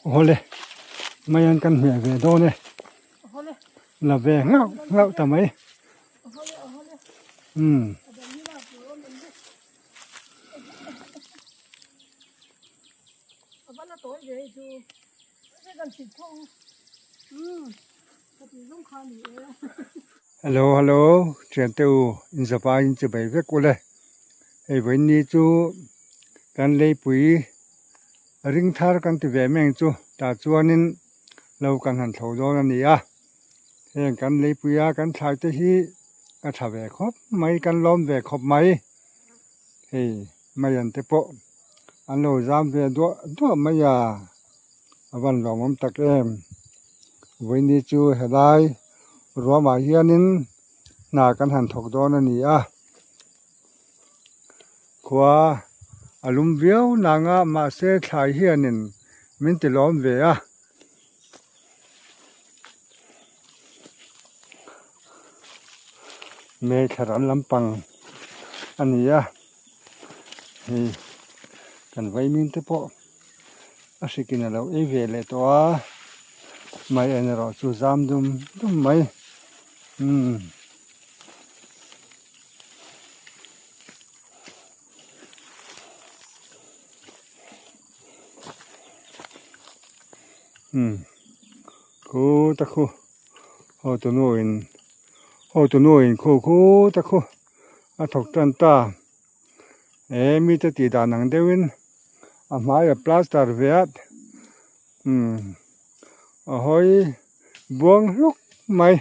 Awle maian kan hmeh ve dawn e la ve nghauh nghauh ta mai umm. Hello hello thiante u inzapa in chi bai vek ule hei vawiin chu kan leipui ring thar kan ti ve mai ang chu tah chuanin lo kan han thlo dawn a ni a heng kan leipui a kan thlai te hi a tha ve khawp mai kan lawm ve khawp mai hei maian te pawh an lo zam ve duah duah mai a a van lawmawm tak em vawiin chu helai ruamah hianin hna kan han thawk dawn a ni a khua a lum viau nanga mahse thlai hianin min ti lawm ve a. Hmeichhe ral lampang a ni a hei kan vaimim te pawh a hrikin a lo ei ve leh tawh a mai en erawh chu zam dum dum mai umm. Umm khu ta khu hotu nu in hotu nu in khu khu ta khu a thawk tan ta e mite tih dan ang deuh in a hmai a plaster ve a umm a hawi buang hluk mai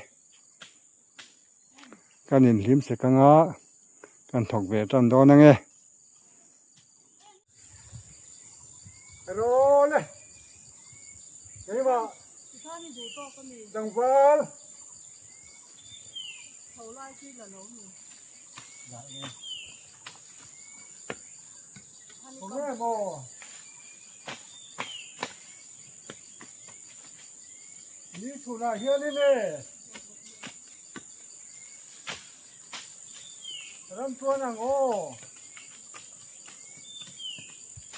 kan inhlim sek anga kan thawk ve tan dawn ange. Rawl e keimah tlangval khawnge maw ni chhunah hianin e ram chuan ang aw.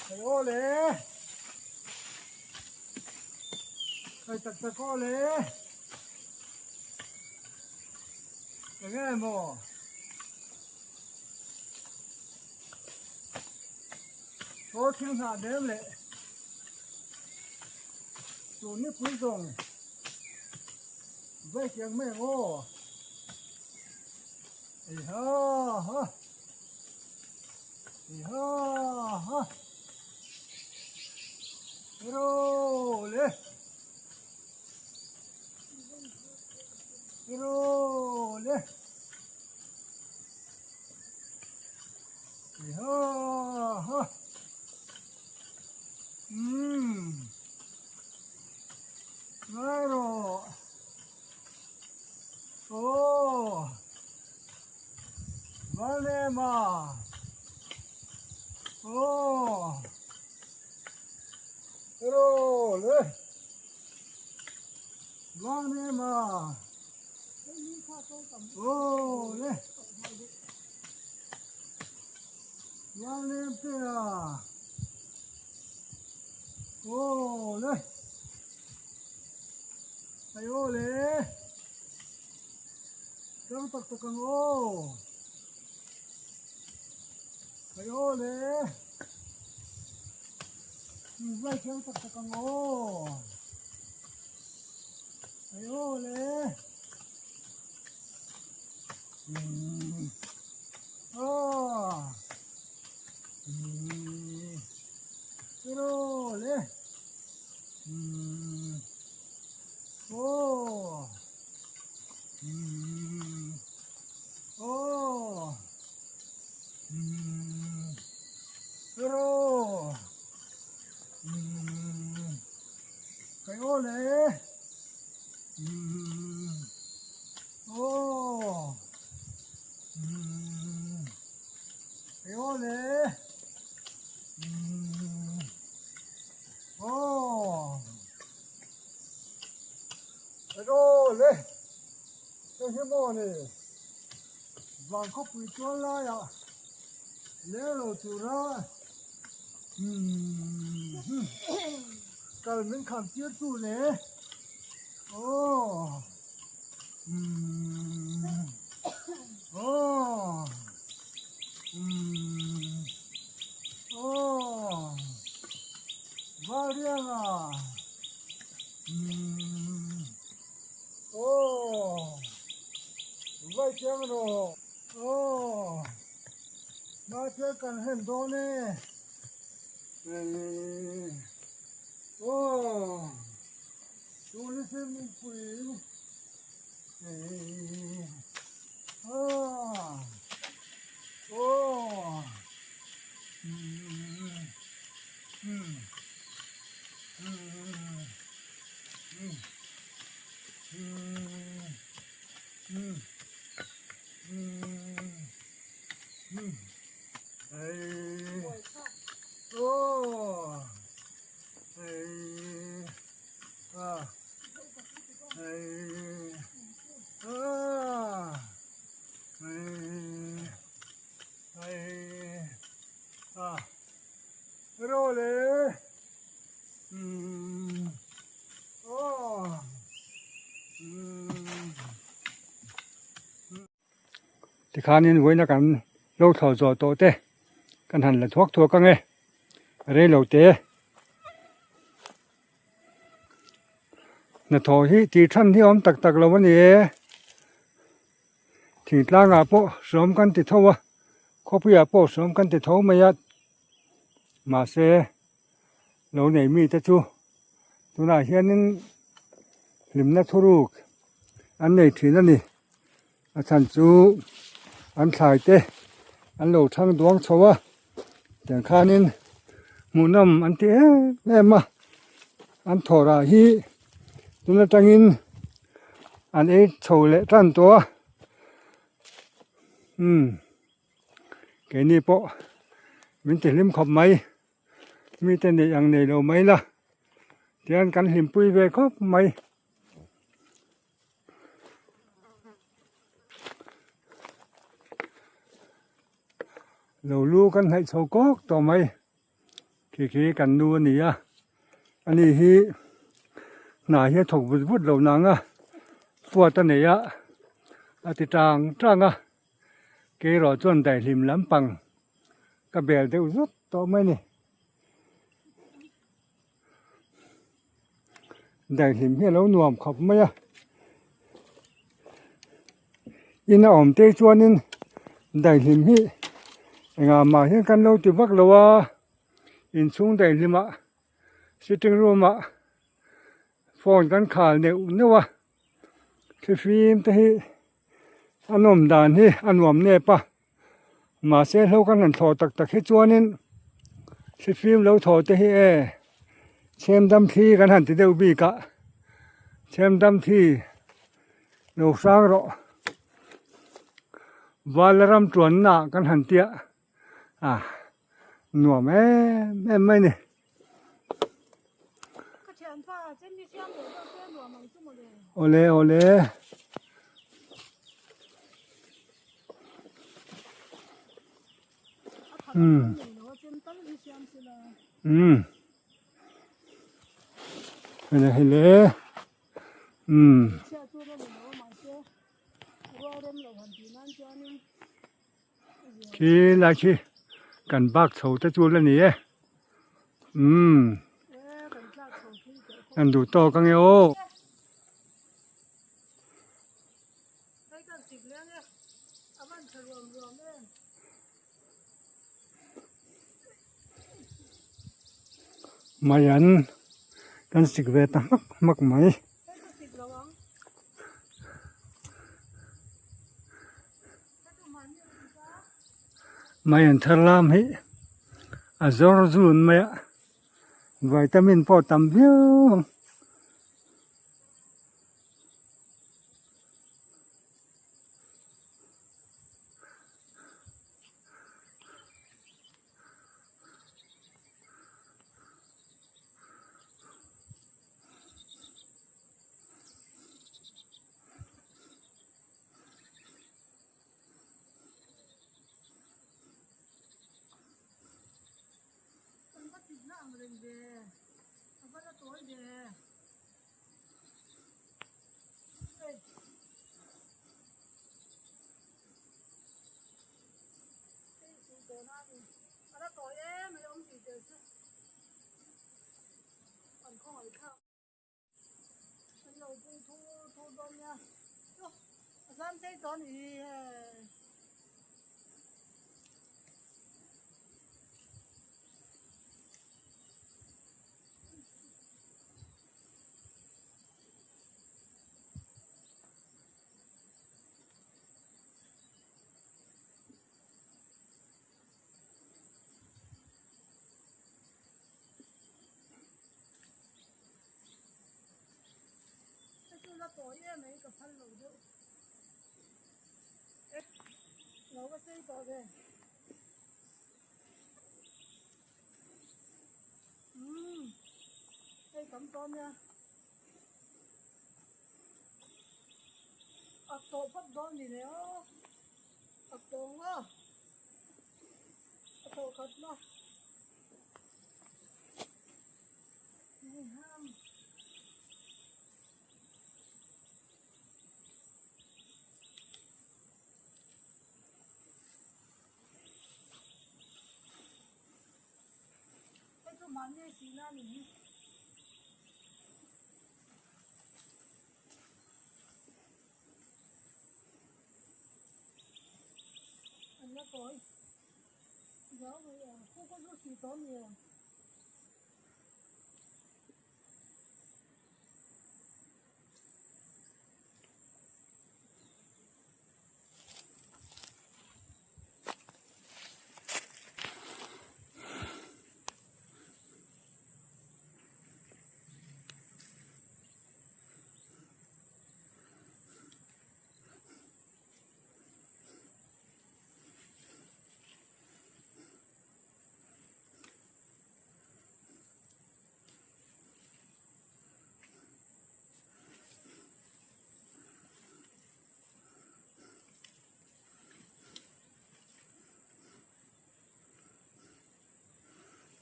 Hei aw le hei tak tak aw le eng nge maw aw thil hnah nem leh tun nipui zawng vai kiang mai ang aw ei ha ha. Valema Aw Hello le Valema Aw le Valem te a Aw le Hei aw le Tlang tak tak ang aw. Hei aw le. Vai tlang tak tak ang aw. Hei aw le. Aw. Pero le. Aw. Aw Ro Kai aw le Aw Kai aw le Aw Ro le hei hi maw ni van khawpui chuan laiah leng lo tura umm. Kal min kham tir tu le aw umm aw umm aw Varianga umm aw Vaichiang rawh aw Mahse kan hen dawn e. Aw tourism pui aw aw Tikhanin vawiina kan lo thlawh zawh tawh te kan han la thuak thuak ang e rei lo te hnathawh hi tih than hi a awm tak tak lo a ni e thingtlangah pawh sawm kan ti tho a khawpuiah pawh sawm kan ti tho mai a mahse lo nei mite chu tunah hianin hlimna thuruk an nei thin a ni. A chhan chu an thlai te an lo thang duang chho a tiang khanin hmuhnawm an ti em em a an thaw rah hi tun atangin an ei chho leh tan tawh a umm keini pawh min ti hlim khawp mai mite neih ang nei lo mai la tian kan hlimpui ve khawp mai. Lo lu kan hnaih chho kawk tawh mai khi khi kan nu a ni a ani hi hna hi a thawk vut vut lo nang a fuat a nei a a ti tang tang a kerawh chuan daihlim lampang ka bel deuh zut tawh mai a ni. Daihlim hi a lo nuam khawp mai a in a awm te chuanin daihlim hi engah mah hian kan lo ti vak lo a inchhung daihlim ah sitting room ah phone kan khal neuh neuh a thlifim te hi a nawm dan hi a nuam nep a mahse hlo kan han thlawh tak tak hi chuanin thlifim lo thaw te hi e chhem dam thli kan han ti deuh bik a chhem dam thli lo hrang rawh vala ram tuanna ah kan han tia a nuam em em mai a ni. Awle awle. Umm. Umm. Hele hele. Umm. Khi lai khi kan bak chho te chu la ni e umm an duh tawk ange aw. Mai an kan sik ve ta hmak hmak mai. Mai an thar lam hi a zawr zun mai a vitamin pawh a tam viau ang.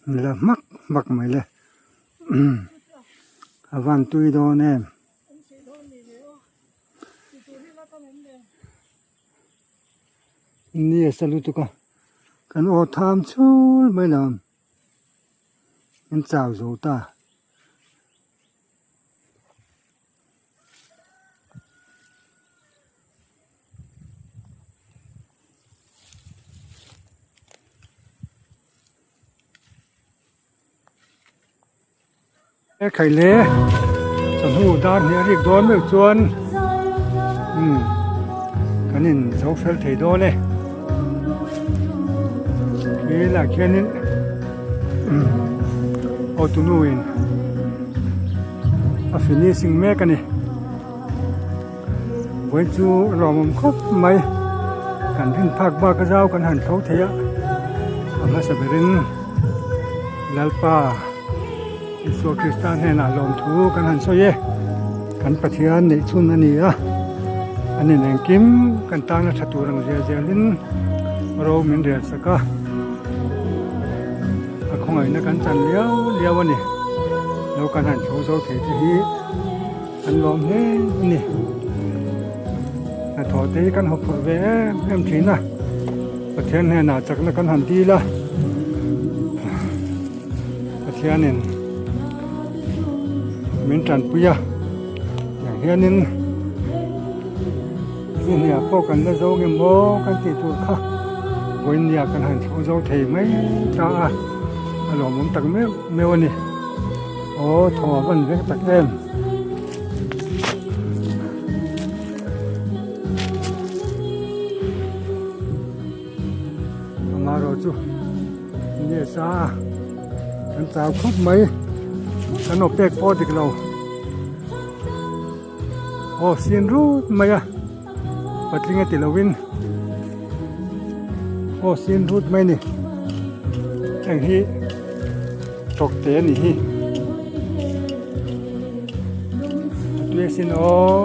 La hmak hmak mai le a van tui dawn em. Ni a sa lutuk a kan aw tham chul mai lo an chau zo ta. Khaih le chawhnu dar hnih a rik dawn meuh chuan umm kan in zo fel thei dawn e khi lah khianin umm auto nu in a finishing mek a ni vawiin chu a lawmawm khawp mai kan rin phak bak a zau kan han tho thei a a hmasa berin Lalpa Isua Krista hnenah lawmthu kan han sawi e kan Pathian neih chhun a ni a a nin engkim kan tana tha tur ang zia zelin ro min rel sak a a khawngaihna kan chan liau liau a ni lo kan han tho zo thei te hi An lawm hle a ni. Hnathawh te hi kan hawphurh ve em em thin a, Pathian hnenah chakna kan han dil a, Pathianin min tanpui a, tiang hianin ni hniah pawh kan la zo nge maw kan tih tur kha vawinia kan han chho zo thei mai ta a, a lawmawm tak meuh meuh a ni. Aw thaw a van vek tak em. Amarawh chu nge sa a kan chau khawp mai kan aw pek pawh dik lo aw sin rut mai a patling a ti lovin aw sin rut mai a ni heng hi. Tawk te a nih hi a tui asin aw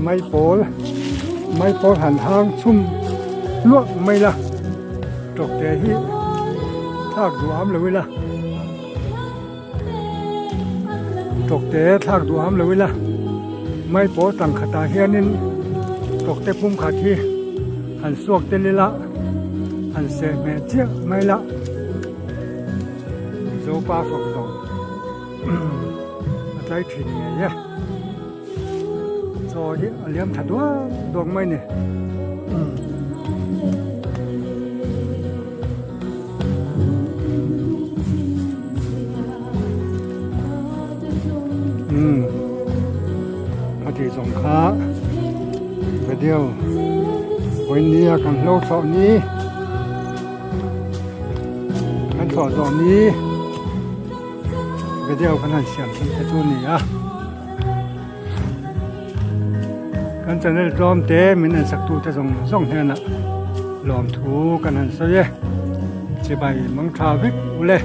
mai pawl mai pawl han hang chhum luah mai la tawk te hi thlak duh am lo ila tawk te thlak duh am lo ila mai pawl tang khatah hianin tawk te pum khat hi han suak tel ila han seh hmeh chiah mai la. Zopa fak zawng. A tlai thin ngei e. Chaw hi a liam tha duak duak mai ni. Umm a tih zawng kha video vawinia kan hlo thlawh ni kan thlawh zawh ni video kan han siam thei te chu a ni a kan channel tlawm te min en sak tu te zawng zawng hnenah lawmthu kan han sawi e chibai mang tha vek ule.